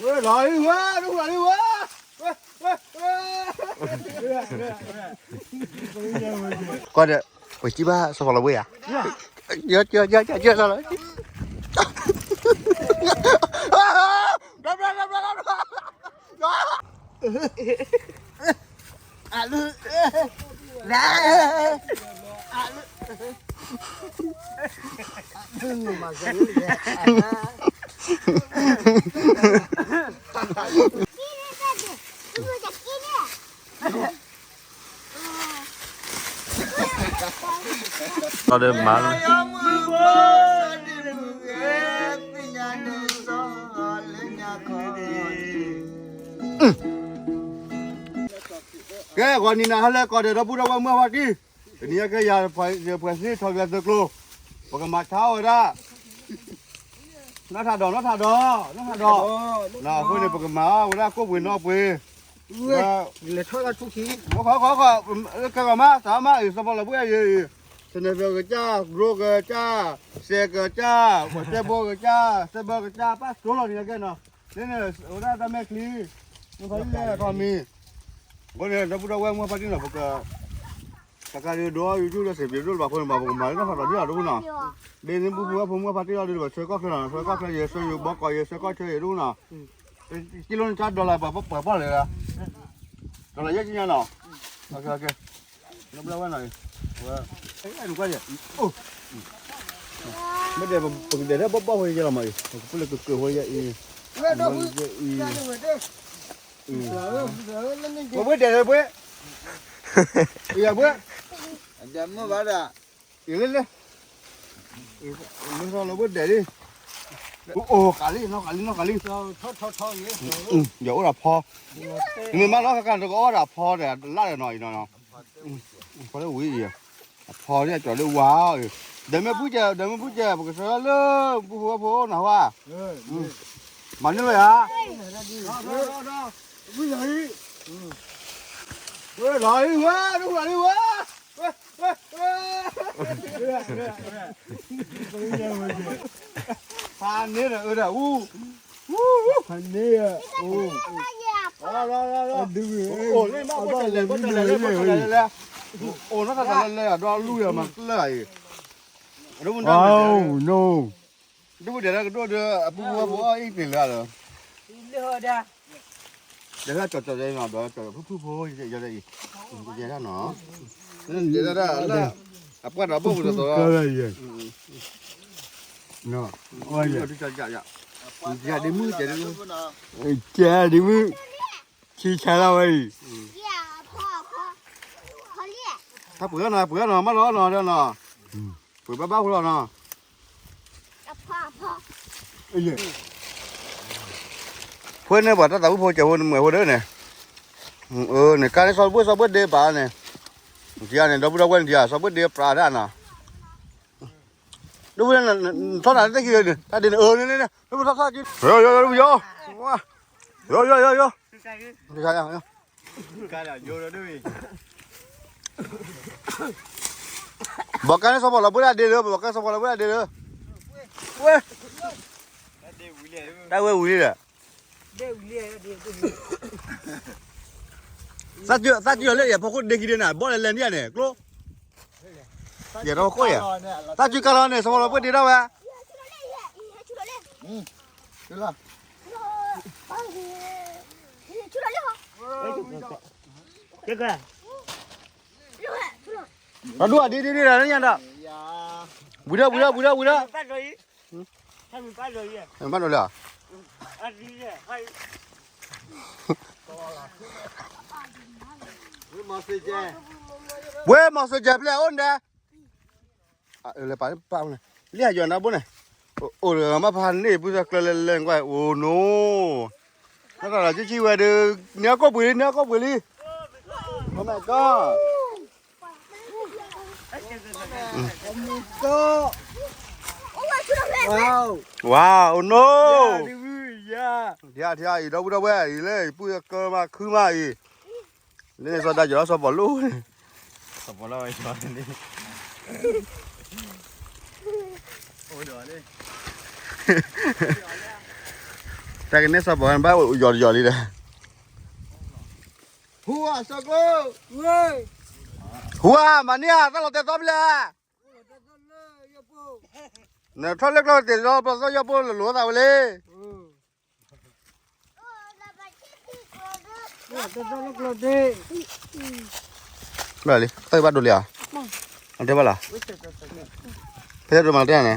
ဝဲလီၤလံဝဲ, လီၤလံဝဲ, ဝဲ, ဝဲ, ဝဲ, ကွၢ်ဒီး, ပကစံၣ်ဘၣ်စီၤပီၤလီၤဘှ့ၣ်ဧါ, ယ, ယ, ယ, ယ, ယ, လီၤလီၤ, အလု, အလု, လီၤဒီးမၤ, ကဲ, ဂီၤနံၤနၤဟဲလၢကီၢ်ဒီး ဒီပုၢ်ဒီဝဲၢ်မုၢ်ဖါတံၢ်, တနံၤအံၤကဲယၤ, ယပှဲၤစ့ထီၣ်က့ၤသုးကျိၤ, ပကမၤဆါအီၤဝဲဒၣ် နီၢ်ထးဒီး, နီၢ်ထးဒီး, နီၢ်ထးဒီး, အဃိန့ၣ် ပကမၤအီၤဝဲဒၣ်ကိၣ်ပှ့ၤနီၣ်ပှ့ၤ, လဲၤထီၣ်လၢထူၣ်ခံ, ကဲဂီၤမး, စးမးအံၤ စီၤပီၤလီၤဘှ့ၣ်အံၤ, စနဲပၢၤကစၢ်, ဒြိကစၢ်, စဲးကစၢ်, စဲးဘိကစၢ်, စဲးဘၢကစၢ်, ပၢ်စိလီၤန့ၣ်ကဲနီၤ, န့ၣ်န့ၣ် ဝဲဒၣ်တၢ်မဲာ်ချံ, မုၢ်ဖါတံၢ်လဲၤထီၣ်မံၤ, အဃိန့ၣ် ဒီပုၢ်ဒီဝဲၢ်မုၢ်ဖါတံၢ်နီၤ ပက တကးဒုးဒိး YouTube ဒီး စံးပျ့ၤဒိၣ်လၢဘၣ်အဃိန့ၣ် ဘၣ်ပကမၤလၢနီၢ်ထးဒီးဒ်လီၤဒိၣ်နီၤ, ဒ်န့ၣ် ပုၢ်ဖိဝဲၢ်ဖိမုၢ်ဖါတံၢ်လီၤဒုး ပဆှၢကီၢ်ချၢနီၤ, ဆှၢကီၢ်ချၢ ယဆှၢယဘီကီး ယဆှၢကီၢ်ချၢယဒိၣ်နီၤ, ကံလိန့ၣ် dollar ပှဲၤပီၢ်လဲၣ်, dollar ယဲၢ်ဆံညါနီၤ, ဒီပုၢ်ဒီဝဲၢ်နီၤ, ဝဲ, နကွၢ်ယဲ, မ့ၢ်ဒဲး ပကဒဲးထဲဘီၣ်ဘီၣ်ဖိယဲလီၤမးအံၤ ပကပူၤလၢကကၢၢ်ဖိယဲအံၤ, ယဲအံၤ ပှ့ၤဒဲးလၢပှ့ၤ, ယၤပှ့ၤ, ဒဲးမုၢ်ဘၣ်ဒၣ်, ယလဲၤလဲၤ, မုၢ်ထီၣ်လီၤပှ့ၤဒဲးလံ, အိၣ်ကးလံ နီၢ်ကးလံ နီၢ်ကးလံ, ယအိၣ်ဒီးဖီ, မ့ၢ်မးလီၤကကါတကအီၣ်ဒၣ်ဖီဒီး လၢ်ဒီးနီၤအံၤနီၤ, ဖီလၢဝံၤအံၤ, အဖီလၢအကၠီၤလၢဝါအံၤ, ဒဲးမ့ၢ်ပူၤကဲ, ဒဲးမ့ၢ်ပူၤကဲ ပကဆှၢလၢ ပုၢ်ဖိဝဲၢ်ဖိနီၤဟါ, မၤန့ၢ်ဝဲဧါ, ဝဲလီၤလံဝဲ, ဝဲလီၤလံဝဲ, ဖးန့ၢ်ဒီးအၢဒီးအူ, ဖးန့ၢ်, အိၣ်လၢမ့ၢ်ဘီၣ်တလဲၤ ဘီၣ်တလဲၤလဲၤလဲၤ, အိၣ်နီၢ်တၢ်တလဲၤလဲၤ ဒီးလူၤဒီးမၤကျၢၤအံၤ, ဒ်ပူၤဒဲးလၢကဒိၣ်ဒီး အပုၢ်ဖိဝဲၢ်ဖိအီၣ်အံၤတ့ၢ်လၢဒီး ဒဲးလၢကၠီၤကၠီၤနီၤ ဒီးကၠီၤဖုၣ်ဖုၣ်ဖိ ယဲဒၣ်အံၤ, ယဲဒၣ်နီၤ, ဒဲးဒၣ်လၢ အပှၢ်ဒီးဘိၣ်ပူၤသိးသိး, ယၤဒ်မုၢ်, ယၤဒ်မုၢ်, ဆံဆါလီၤဝဲအံၤ, ဟးပှ့ၤနီၤ ပှ့ၤနီၤ မ့ၢ်လီၤနီၤဒီးနီၤ, ပှ့ၤဘၣ်ဘၣ်ဖိလီၤနီၤ ဖိန့ၣ် ပှၤတၢ်သးဝံၣ်ဖိကဲဖိနမုာ်ဖိဒၣ်န့ၣ်, န့ၣ် ကါန့ၣ် စီၤဘှ့ၣ်စီၤဘှ့ၣ်ဒ့ပာ်န့ၣ်, နထံၣ်န့ၣ် ဒီပုၢ်ဒီဝဲၢ်နထံၣ်ဧါ စီၤဘှ့ၣ်ဒ့ပာ်ဒၣ်နီၤ, ဒီပုၢ်ထီၣ်တၢ်တသ့ၣ်ခံန့ၣ် တၢ်ဒ့န့ၣ် အၢန့ၣ်န့ၣ် ဒီပုၢ်ထီၣ်ထီၣ်က့, ယီယီယီ, ယီယီယီယီ ဘီကါန့ၣ် စီၤပီၤလီၤဘှ့ၣ်ဒၣ်ဒ့လၢ ဘီကါန့ၣ်စီၤပီၤလီၤဘှ့ၣ်ဒၣ်ဒ့လၢ ဝဲ, ဝဲ, တၢ်ဝဲဝံၤလံဒီး, သးစုလီၤလၢ ယဖိခိၣ်ဒ့ခံဒ့နၤ ဘီၣ်လဲၤလဲၤဒ်န့ၣ် ကျိ, ယဲၢ်ထီၣ်ခိၣ်ယဲၢ်, သးစုကါလီၤန့ၣ် စီၤပီၤလီၤဘှ့ၣ်ဒၣ်ဝဲ ပှၤဒိၣ်အဒ့ဒ့ဒ့ဒီးညါဒီး, ဝံၤဒီး ဝံၤဒီး ဝံၤဒီး ဝံၤဒီး, ဘၣ်ဒိးလၢ, ဝဲမီၤစၢၤကဲၤဖျဲၣ်အိၣ်န့ၣ်, လၢပာ်လၢပာ်န့ၣ်, လၢယီၤနၤဘိန့ၣ်, အိၣ်ဒီးမ့ၢ်ဖးန့ၢ် ပုၢ်သၢကျၢလဲၤလဲၤကွၢ် အိၣ်နိ, နီၢ်တၢ်လီၤ ကၠံၣ်ကၠံၣ်ဝဲဒီး, န့ၢ်အကိၣ်ပှ့ၤလံ န့ၢ်အကိၣ်ပှ့ၤလံ, Oh my God, ဝါ အိၣ်နိ, ထံအံၤ ဒီပုၢ်ဒီဝဲၢ်အံၤလၢ ပုၢ်ကၢမးခုမးအံၤ, လၢန့ၣ်စီၤဒၤယီၤလီၤ စီၤပီၤလိၣ်န့ၣ် စီၤပီၤလီၤဝဲလံ, အိၣ်ဒီးလံ, တၢ်ကန့ၢ်စီၤပၤဝဲ ဘၣ်ယီၤတယီၤလံဒီး, ဟူဧါ စီၤကျိ, ဟူဧါ မၤန့ၢ်ဧါ တၢ်လီၤတဲာ်သီဖဲလဲၣ်, နထီၣ်လၢကျီၢ်တ့ၢ်လီၤ ပျီသီယီၢ်ပိၢ်လၢလိၤသးဝဲလံ. ဘၣ်လံ တၢ်ဘၣ်ဒိလံဧါ, အတဲဘၣ်လီၤ, ဖဲဒိမၤတဲန့ၣ်,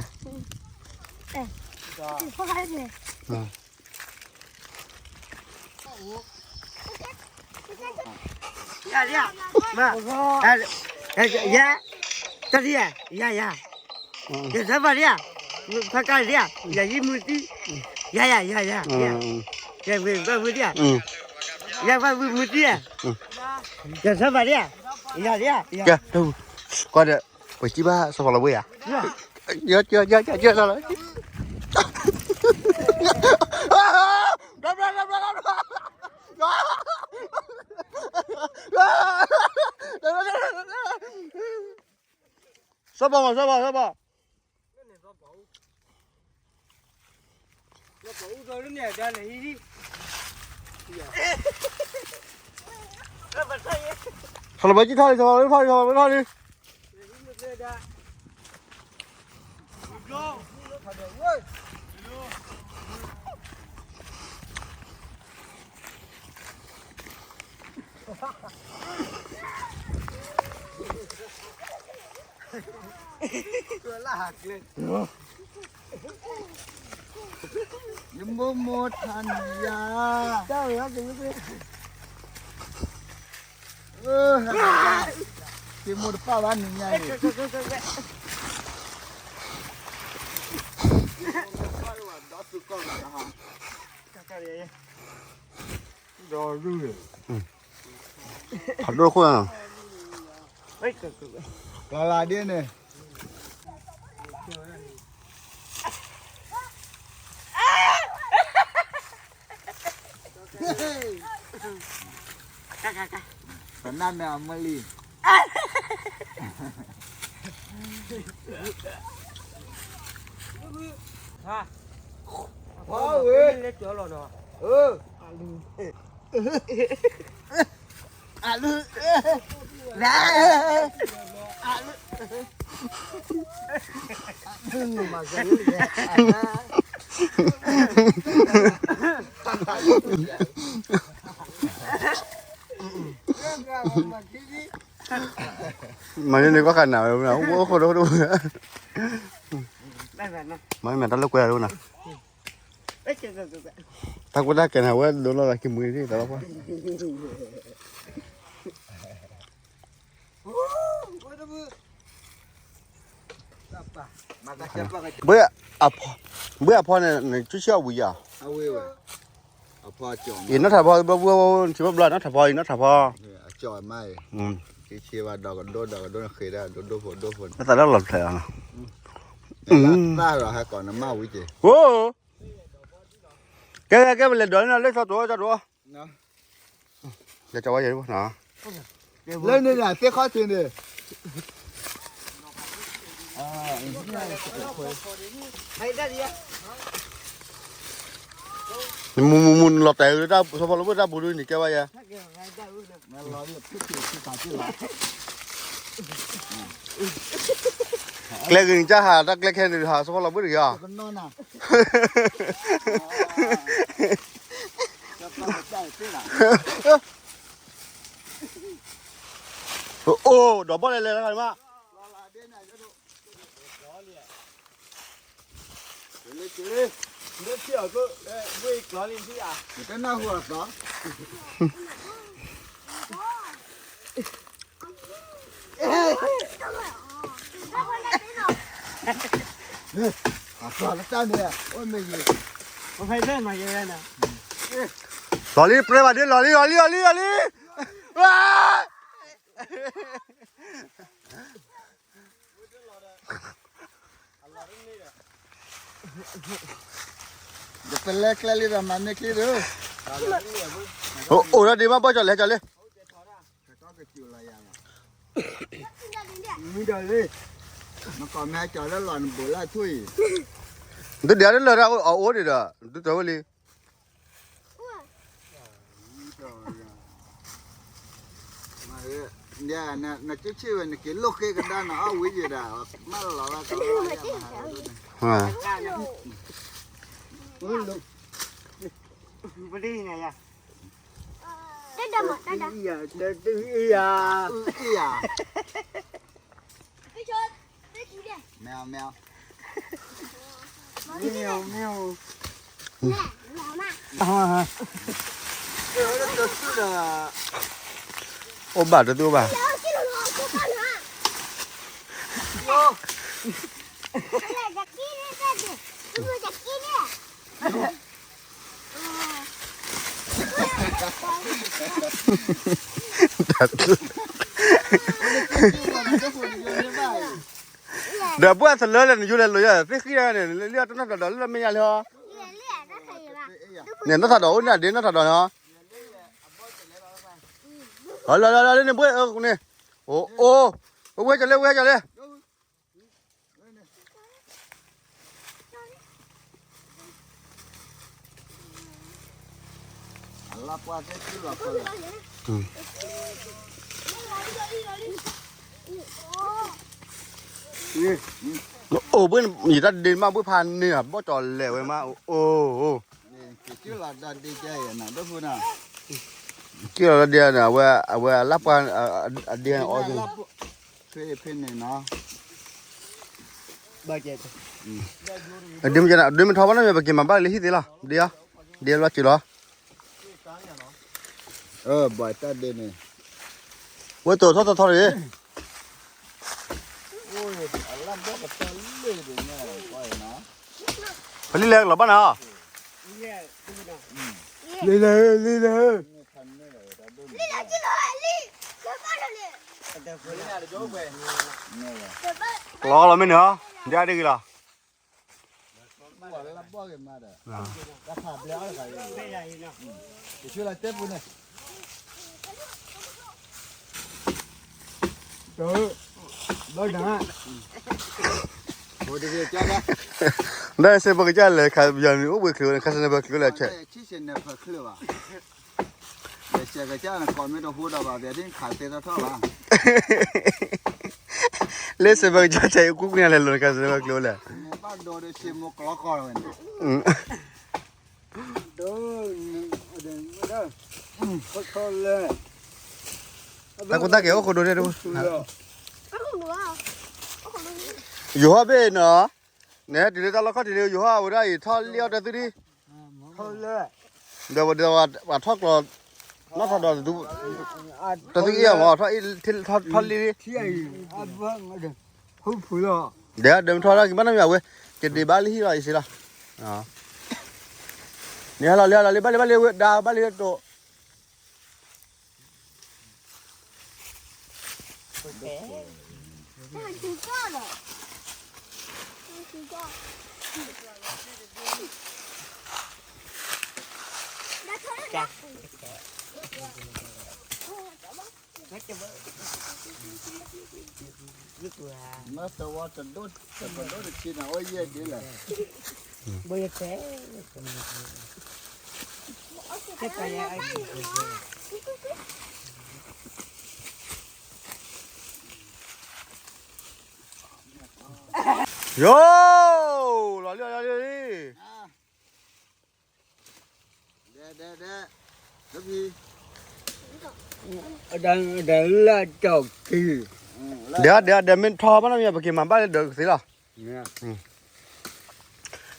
ယၤ, တၢ်ဒံးဧါ, ယသးဘၣ်ဒံးဧါ, ဖးကါဒံးဧါ, ယၤယံမူတံ, ယၤယၤယၤယၤ, ယၤဝဲဘၣ်ဝဲဒံးဧါ, ယၤဘၣ်ဝဲမူတံဧါ, ယသးဘၣ်ဒံးဧါ, ယၤဒံးဧါ, ကွၢ်ဒီး, ပှၤစံးဘၣ်စီၤဖီလီၤဘှံးဧါ, ယၤ, ယၤ, ယၤ, ယၤ, ယၤ, စီၤဖီ, စီၤဖီ, စီၤဖီ, စီၤဖီလီၤဘှံးထီၣ်လံ, စီၤဖီလီၤဘှံးထီၣ်လံ, ထီၣ်လံ, ထီၣ်လံ. ယမိၢ်မိၢ်ထါနံၤယၤ, ယမိၢ်တပၣ်ဘၣ်နံၤညါန့ၣ်, ဒီးရူၢ်, ဖးဒိၣ်ခိၣ်, ကလၤဒ်န့ၣ်, ပနၢ်မ့ၢ်အမလံ, ဝဲ, အလုၢ်, အလုၢ်, မၤန့ၢ်န့ၣ်ကီၢ်ခါနၤဝဲ, အိၣ်ခိၣ်ဒိၣ်ဒိၣ်, မၤမ့ၢ်တၢ်လၢကွဲးဒိၣ်နၤ, တၢ်ကူတၢ်ကဲနၤဝဲဒိၣ်လီၤလၢကမွေးသ့ၣ်တၢ်လီၤပှၢ် ဘၣ်အဖီ, ဘၣ်အဖီန့ၣ် နဆူၣ်ဆံၣ်အဝံၤယၤ, အံၤနီၢ်ထးဖီ ဘျီဘျီ ထံဘျီဘျီ နီၢ်ထးဖီ အံၤနီၢ်ထးဖီ, အကၠီမးအံၤ, ဆံးဆံးဘၣ်ဒီးကဒိၣ်ဒီးကဒိၣ်န့ၣ်ဃ့ဒၣ်ဒိၣ်ဒိၣ်ဖိဒိၣ်ဖိန့ၣ်, တၢ်သးလီၤဖျဲးအီၤနီၤ, သးဒီးဟဲကိးနမၢ်ဝံၤက့ၤ, ကဲကဲကဲ ပလဲၤဒိးန့ၢ်လၢစီၤတိၤ စီၤတိၤ လၢန့ၣ်သ့ၣ်ခီၣ်ထံးန့ၣ်, မူမူမူ နလီၤတဲာ်လၢတၢ်စီၤပီလူးဘၣ်တၢ်ပူၤဒုးန့ၣ်ကဲဘၣ်ယၤ, ကျဲဂ့ၤန့ၣ်ကဟး တၢ်ကျဲခဲန့ၣ်ဟး စီၤပီလူးဘၣ်တဂ့ၤဧါ အိၣ် ဒီးဘီၣ်လဲၣ်လဲၣ်တခါန့ၣ်မး, လီၤလံ ပြဲဘၣ်ဒ့ လီၤလံ လီၤလံ လီၤလံ, ဝါ ပလဲၤကျဲလံဒီးမၤန့ၢ်ချံဒီး, အိၣ်ဒီးဒ့မး ဘီၣ်ကၠီၤလဲၤကၠီၤလံ, မုၢ်ဒီးလံ, နကီၢ်မ့ၢ်ကၠီၤလၢလီၤနဘိးလၢထူၣ်အံၤ, ဒုးဒၣ်လၢလၢၢ်တၢ်အိၣ်ဒံးဒီး ဒုးတၢ်ဝဲလံ, နကဆ့ၣ်ဝဲ နက့ၤလိာ်ဃ့ကဒါနၤ အီၣ်ဝံၤယဲဒၣ် မၢလီၤလၢကလီၤယၤမၤ မ့ၢ်မ့ၢ် မ့ၢ်မ့ၢ် အိၣ်ဘၣ်တသူဘၣ် တၢ် ဒီးဘှၣ်သလၢလၢ နယိလဲၤလိာ်ယၤ သ့ၣ်ဃံတဂၤန့ၣ် လၢတနီၢ်ထီၣ်ဒီး လၢမ့ၢ်ယၤလၢဟီ န့ၣ် နီၢ်ထီၣ်ဒီး အိၣ်န့ၣ်ဒ့ နီၢ်ထီၣ်ဒီးန့ၣ်ဟီ လီၤလီၤလီၤလီၤန့ၣ် ဘှၣ်အၢန့ၣ် အိၣ်အိၣ် ဝဲကၠီၤလၢ ဝဲကၠီၤလၢ အိၣ်ဘှံး ယတၢ်ဒ့မးဘှံးဖးန့ၣ် ဘီၣ်ကၠီၤလဲၤဝဲမး အိၣ်အိၣ် က့ၤလီၤဒီးဒ့န့ၣ် အဝဲ အဝဲအလၢ်ပှၢ် အဒ့အီၤ ဖဲဖဲန့ၣ်နီၤ ဒ့မ့ၢ်ကဲနီၤ ဒ့မ့ၢ်ထီဘၣ်နီၤ ပက့ၤမၤဘၣ်လၢဟံၣ်သ့လီၤ ဒ့အီၤ ဒ့လီၤစ့ၢ်လီၤ ဘၣ်တၢ်ဒ့န့ၣ် ဝဲတိၤထီၣ်ထီၣ်ထီၣ်န့ၣ် ဖဲလံလဲၣ်လီၤဘၣ်နီၤ လံလဲၣ် လံလဲၣ် ကျီလီၤမ့ၢ်န့ၣ်ဟီ ဒ်အါဒ်ဂ့ၤလီၤ ဒီးစ့ၢ်ပကစၢ်လဲၤခးပယီၤန့ၣ် အိၣ်ဘှံးချၢဝဲန့ၣ် ခါစန့ၣ်ပှၤချၢလၢဆဲး ဆံးဆဲးန့ၣ်ပှၤချၢဘၣ် လဲၤစဲးကစၢ်န့ၣ် ကိးမ့ၢ်တဟူဒီးဘၣ် ပှၤဒ်ခးသ့ထီၣ်ထီၣ်ဘၣ် လၢစ့ၢ်ပကစၢ်ဆဲး ကူကန့ၣ်လဲၤလိာ်ခါစန့ၣ်ပှၤချၢလၢ ဘၣ်ဒိဒီးစ့ၢ်မိၢ်ကျီဃီဝဲန့ၣ် တၢ်ကူတၢ်ကဲအိၣ်ခိၣ်ဒိၣ်န့ၣ်တအိၣ် ယိၤဟီၣ်ဘ့ၣ်နီၤ နဲတုၤလၢတၢ်လီၢ်ခီၣ်ထံးလၢယိၤဟီၣ်အဝဲဒၣ်အံၤ ထီၣ်လံအီၣ်တၢ်သုဒံး ဒီးဝဲဒီးပှၤထီၣ်ကျီ နီၣ်ထီၣ်ဒီး တၢ်သုအ့ၣ်အီၤမး ထီၣ်လံ ဒီးဒၢးမထီၣ်တၢ်က့ၤဘၣ်နီတမံၤအဝဲ ကဒ့ဘၣ်လၢဟံၣ်လီၤအံၤစ့လီၤ န့ၣ်ဟဲလီၤလံ ဟဲလီၤလံ ဘၣ်လံ ဘၣ်လံ ဝဲဒါဘၣ်လံတိၤ မ့ၢ်တဝီတဒိၣ် တပဒိၣ်တဆံန့ၣ် အိၣ်ယဲၢ်ဒ်လဲၣ် ယိၤ လီၤလံ လီၤလံ ဒီး ဒီး ဒီး မ့ၢ်ထီဘၣ်နီတမံၤ ပက့ၤမၤဘၣ်လၢဒီးကသ့လီၤ.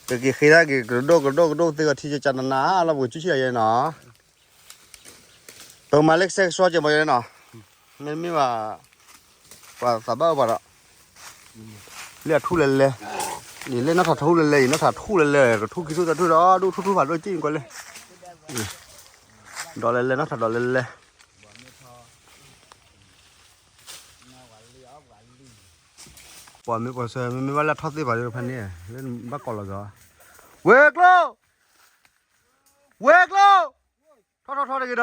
ပက့ၤဃ့တၢ်က့ၤ ကဒိၣ်ကဒိၣ်ကဒိၣ်သ့ကထံကကနနၤလီၤ ပကဆူၣ်ဆံၣ်ယဲနီၤ. ပကမၤလၢကစဲကဆှီကဲမီၤယဲနီၤ. မ့မ့ၢ်ဘၣ် ပှၤသးဘၣ်အၢပှၤဒီး လၢအထူၣ်လဲၤလဲၤ ယလၢနီၢ်ထးထူၣ်လဲၤလဲၤ ယနီၢ်ထးထူၣ်လဲၤလဲၤ ကထူၣ်ခံထူၣ်သၢထူၣ်ဒီး ဒိၣ်ထူၣ်ထူၣ်ဖးဒိၣ်ကံၢ်ကွဲလဲၣ် ဒီးလဲၤလဲၤ နီၢ်ထးဒီးလဲၤလဲၤ ပှၤမ့ၢ်ပှၤဆၢ မ့မ့ၢ်ဘၣ်လၢထီၣ်သ့ၣ်ဖးဒိၣ်ဖဲန့ၣ် လၢဘၣ်ကိးလီၤကီး ဝဲၤကျိ ဝဲၤကျိ ထီၣ်ထီၣ်ထီၣ်တဂ့ၤဒီး ဟ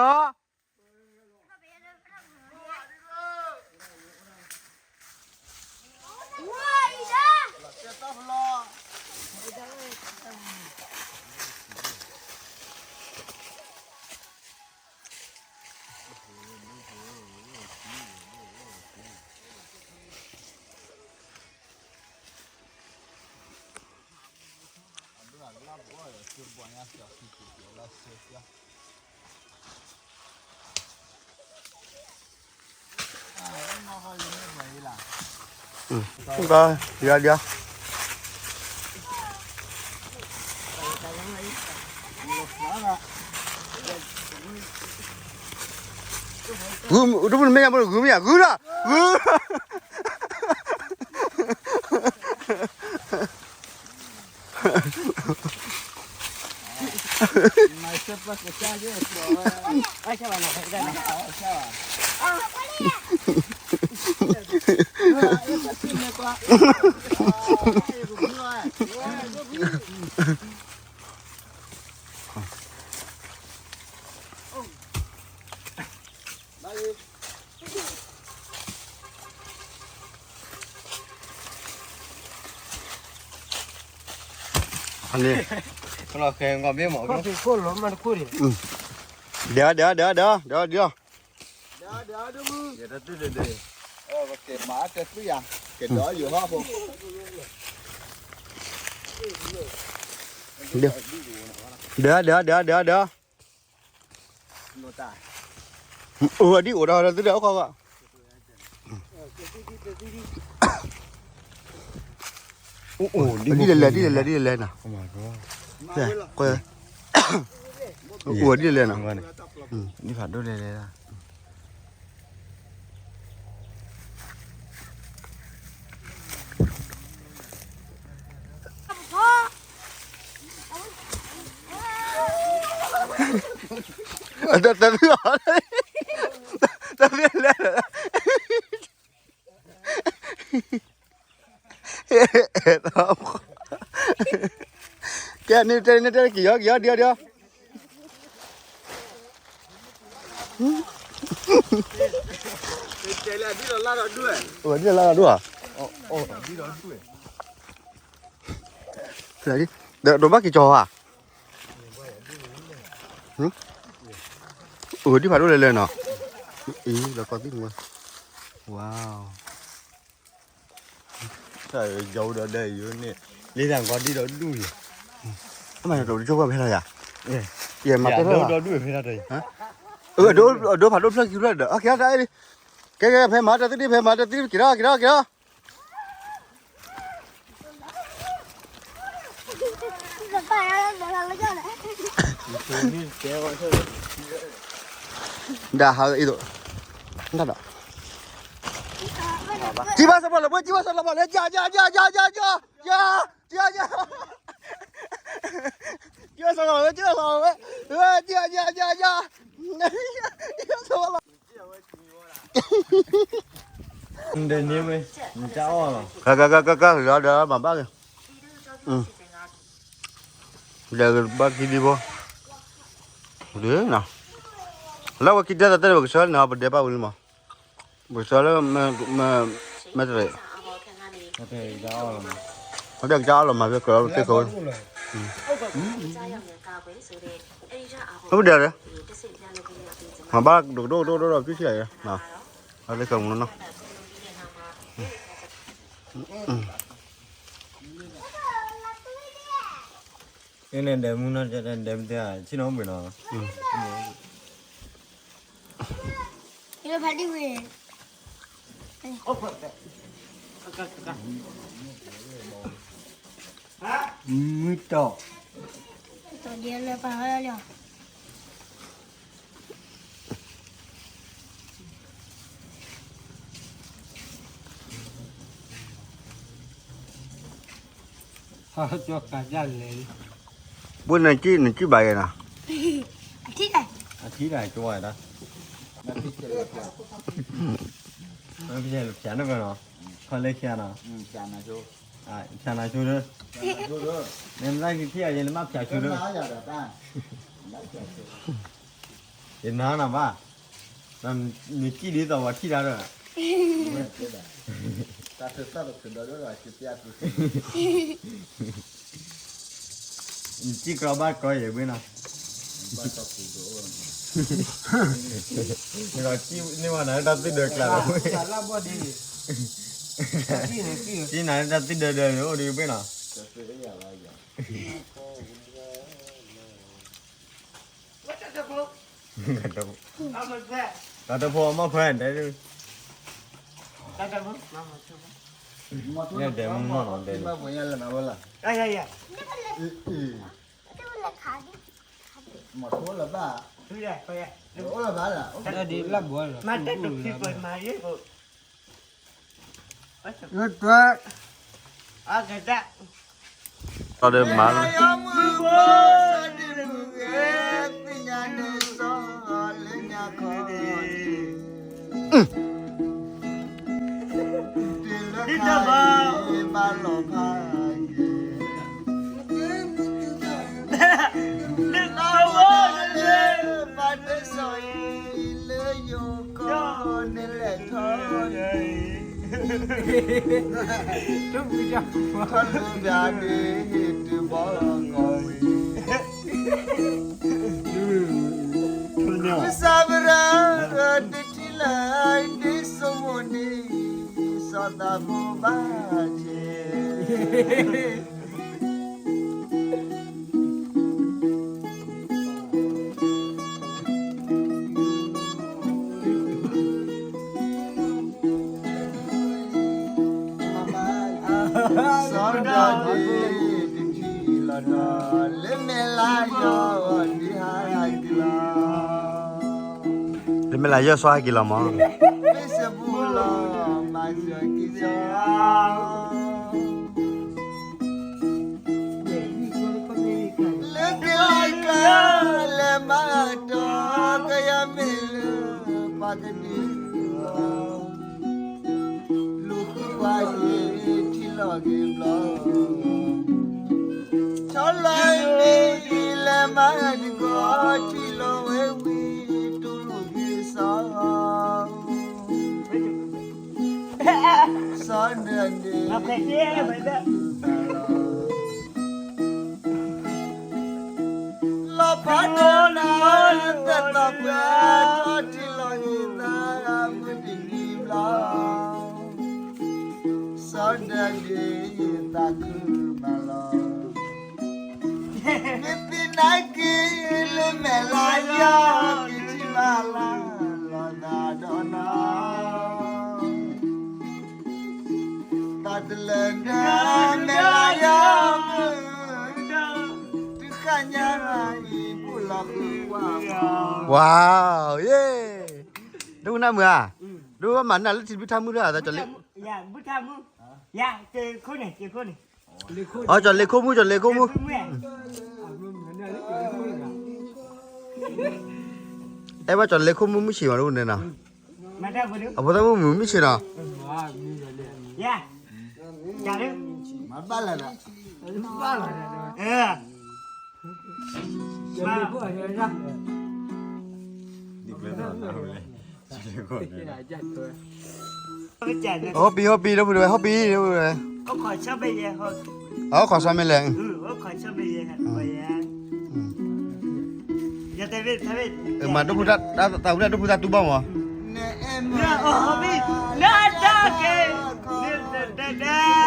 ဒီးဒီး ဂုၤ တမ့ၢ်မ့ၢ် ဂုၤမ့ၢ် ဂုၤဒီး ဂုၤ အန့ၣ် ဒီး ဒီး ဒီး ဒီး ဒီး ဒီး ဒီး ဒီး ဒီး ဒီး အိၣ်ဒံးအိၣ်ဒီးသုဒီးအိၣ်ခီဂီၢ် ဒ်လဲၣ်လဲၣ် ဒ်လဲၣ်လဲၣ် ဒ်လဲၣ်လဲၣ်နီၤ အိၣ်ဒ်လဲၣ်လဲၣ်နီၤ ဒ်ဖးဒိၣ်လဲၣ်လဲၣ် တၢ်တၢ် တၢ်လဲၣ် ကဲ န့ၣ်တဲ န့ၣ်တဲက့ၤယီၤ က့ၤယီၤ ဒံး ဒံး ဒံး တဲလၢဒ်လီၤလၢ်ဒီးဒွဲၣ် အိၣ်ဒ်လီၤလၢ်ဒီးဒွဲၣ် ဒ်လီၤဒွဲၣ် ဒီးဘၣ်က့ၤကီၤဧါ အိၣ်ဒံးဖးဒိၣ်လဲၣ်လဲၣ်နီၤ အံၤ လီၤကီသံၣ်မူ ဝါ တၢ်ယီၤဒီးဒဲယိၤန့ၣ် လ့တၢ်ကီဒံးဒီးဒူၣ်လံ အမၤတၢ်တကၠိၢ်ကွၢ်ဖဲလီၤယၤ ယမၤတၢ်ဒီးဒူၣ်ဖဲလီၤတၢ် အဒိဖးဒိၣ်ဖျၢၣ်ခံဖျၢၣ်ဒီး ကဲ ကဲ ဖဲမၤတၢ်သ့ၣ်ဒံး ဖဲမၤတၢ်သ့ၣ်ဒံး က့ၤထီၣ် က့ၤထီၣ် က့ၤထီၣ် ဒၣ်ဟးအံၤသိး ဒၣ်ဒီး ကံဘၣ်စီၤပီၣ်လၢပှဲၤ ကံဘၣ်စီၤပီၣ်လၢ ယၤ ယၤ ယၤ ယၤ ယၤ ယၤ ယၤ ယၤ ကံဘၣ်စီၤပီၣ်လၢ ကံဘၣ်စီၤပီၣ်လၢ ယၤ ယၤ ယၤ ယၤ ကံဘၣ်စီၤပီၣ်လၢ ဒီးန့ၣ်ဝဲ နကအီၣ်လီၤ ကကကကက ဒီးဒီးမၤဘၣ်က့ၤ ဒီးဘၣ်ခံဒံဖိ ဒ်နီၤ လၢဝဲခံတဲသးတဲဝဲကဆှီန့ၣ် ပဒဲးဘၣ်ဝံၤလံမး ပကဆှီလၢ မ့ၢ်တရံး မ့ၢ်တရံး မ့ၢ်တရံးကအီၣ်လီၤမး မ့ၢ်တရံးကအီၣ်လီၤမး ဖဲကြၢးအီၣ်လီၤမး ဖဲကြၢးလီၤသ့ၣ်ခိၣ် မ့ၢ်ပဒဲးလဲၣ် မၤဘၣ်ဒိၣ်ဒိၣ်ဒိၣ်ဒိၣ်ဒီး ပြုဆံယၤယၤ အသ့ၣ်ခိၣ်မူနီၤ အင်း ဒဲးမူနီၤ ဒဲးမူတဲ ဆ့ၣ်နီၤဘှံးနီၤ မုၢ်တီၢ် တီၢ်ဒ်လၢပာ်ဝဲလီၤ ဟးကၠီကးဒၣ်လဲၣ် ဘိနကံၣ် နကံၣ်ဘၣ်ယဲနီၤ အထံတၢ် အထံတၢ်ကၠီဝဲဒၣ် မ့ၢ်ဖျါန့ၣ်နီၤ ခီလၢဖျါနီၤ ဖျါနၤဆိဒီး နမ့ၢ်ကံၣ်ယဲ နမ့ၢ်ဖျါဆိဒီး ယနၤနီၤဘၣ် နကံၣ်ဒ်သိးဝဲထံၣ်တၢ်ဒီး နကံၣ်ကြီဘၣ်ကြီယဲၢ်ဘၣ်နီၤ နကံၣ်န့ၢ်ဝဲနၤလၢတၢ်သူၣ်ဒၢကျါလီၤ ကံၣ်နၤလၢတၢ်သူၣ်ဒၢဒၢန့ၣ် အိၣ်ဒံးဘၣ်နီၤ လၢ တၢ်တဖိအမီၢ်ခွဲတဲဒုး, မီၢ်ထိလၢဘၣ်, တွဲ ဒီးမၤလၢ တဘျီဒုး တဘီကီဝံၤ စၢ်ဘရၣ် တထံၣ်လၢဒ်စိမိၣ်န့ၣ် စီၤသးဖိဘၣ်ဆ့ စီၤဒၤဝံး တထံၣ်လီၤဒီး လၢမဲာ်လးယီၢ်ဒုးဟဲက့ၤလီၤ, လၢမဲာ်လးယီၢ်စီၤဟဲက့ၤလီၤမး, မ့ၢ်စဘူလီၤ မၤစၢၤက့ၤစီၤ လၢကလံၤကျါ လဲၤမၤတီ ကယၤမ့ၢ်လၢပှၤကဒုလီၤ, လူၤဃုကွၢ်က့ၤထံလီၤက့ၤဘျီ, ဆီလီၤမ့ၢ်လဲၤမၤတကီ ထံလီၤဝဲဝံၤ တူၢ်လိာ်က့ၤစီၤ စီၤဒၤဝံး လီၤဖးဒိၣ်နၤ သဲၣ်သီပှဲၤထီၣ်ထံလီၤက့ၤသး မုၢ်တနံၤဘျီ စီၤဒၤဝံး သးခုမးလီၤ, မ့ၢ်ပ့ၤနၤက့ၤ လၢမဲာ်လးယီၢ် က့ၤထံၣ်မးလၢ လီၤသးဒီးနီၤ တၢ်တလၢဒီး မဲာ်လးယီၢ်မုၢ် တုၤဃၣ်ညါအံၤ ဘူၣ်လီၤဃုကွၢ် ဝါ ယ့ၣ် ဒိကနၣ်မုၢ်ဧါ, ဒိမၤနၢ်လၢထံဘုထါမုၢ်တဂၤသးကၠီၤလ့, အီ ကၠီၤလ့ခိၣ်မုၢ် ကၠီၤလ့ခိၣ်မုၢ်, အဲၣ်ဘၣ်ကၠီၤလ့ခိၣ်မုၢ်မုၢ်ဆ့ၣ်မးဒိန့ၣ်နီၤ, အဖိသၣ်မုၣ်မုၢ်မုၢ်ဆ့ၣ်နီၤ ဟီၣ်ပံၤ ဟီၣ်ပံၤ ဒိၣ်ပူၤဒိၣ်ဝဲ ဟီၣ်ပံၤ ဒိၣ်ပူၤဒိၣ်ဝဲ, အီၣ်ခီၣ်ဆၢမ့ၢ်လဲၣ်, မၤဒိၣ်ပူၤတၢ် တၢ်ဝဲဒၣ်ဒိၣ်ပူၤတၢ်တူၢ်ဘၣ်မး, နတၢ်က့ၤ နတၢ်